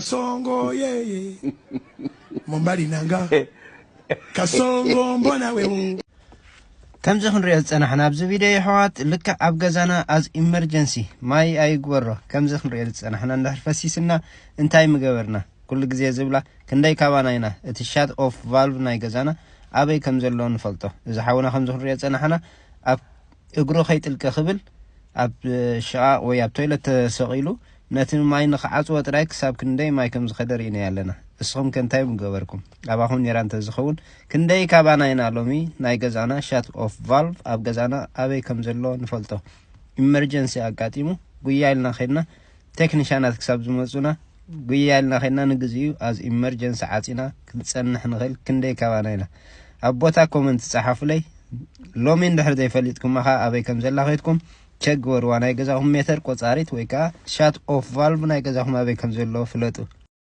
Kasongo, yeah, yeah. Mombali nanga. Kasongo, mbona wewu. ከምዚ ክንሪኦ ዝጸናሕና ኣብዚ ቪድዮ የሕዋት፣ ልክዕ ኣብ ገዛና ኣዝ ኢመርጀንሲ ማይ ኣይግበሮ። ከምዚ ክንሪኦ ዝጸናሕና እንድሕር ፈሲስና እንታይ ምገበርና? ኩሉ ግዜ ዝብላ ክንደይ ካባና ኢና፣ እቲ ሻት ኦፍ ቫልቭ ናይ ገዛና ኣበይ ከም ዘሎ ንፈልጦ። እዚ ሓውና ከምዚ ክንሪኦ ዝጸናሕና ኣብ እግሩ ከይጥልቀ ክብል ኣብ ሽቓቕ ወይ ኣብ ቶይለት ተሰቒሉ ነቲ ማይ ንኽዓጽዎ ጥራይ ክሳብ ክንደይ ማይ ከም ዝኸደ ርኢናዮ ኣለና። እስኹም ከ እንታይ ምገበርኩም? ኣባኹም ኔራ እንተዝኸውን ክንደይ ካባና ኢና ሎሚ ናይ ገዛና ሻት ኦፍ ቫልቭ ኣብ ገዛና ኣበይ ከም ዘሎ ንፈልጦ። ኢመርጀንሲ ኣጋጢሙ ጉያ ኢልና ከድና ቴክኒሻናት ክሳብ ዝመጹና ጉያ ኢልና ከድና ንግዚኡ ኣዝ ኢመርጀንሲ ዓጺና ክንጸንሕ ንኽእል ክንደይ ካባና ኢና? ኣብ ቦታ ኮመንት ጸሓፉለይ። ሎሚ እንድሕር ዘይፈሊጥኩማ ኸኣ ኣበይ ከም ዘላ ከይድኩም ቸክ ግበርዋ። ናይ ገዛኹም ሜተር ቆጻሪት ወይ ከኣ ሻት ኦፍ ቫልቭ ናይ ገዛኹም ኣበይ ከም ዘሎ ፍለጡ።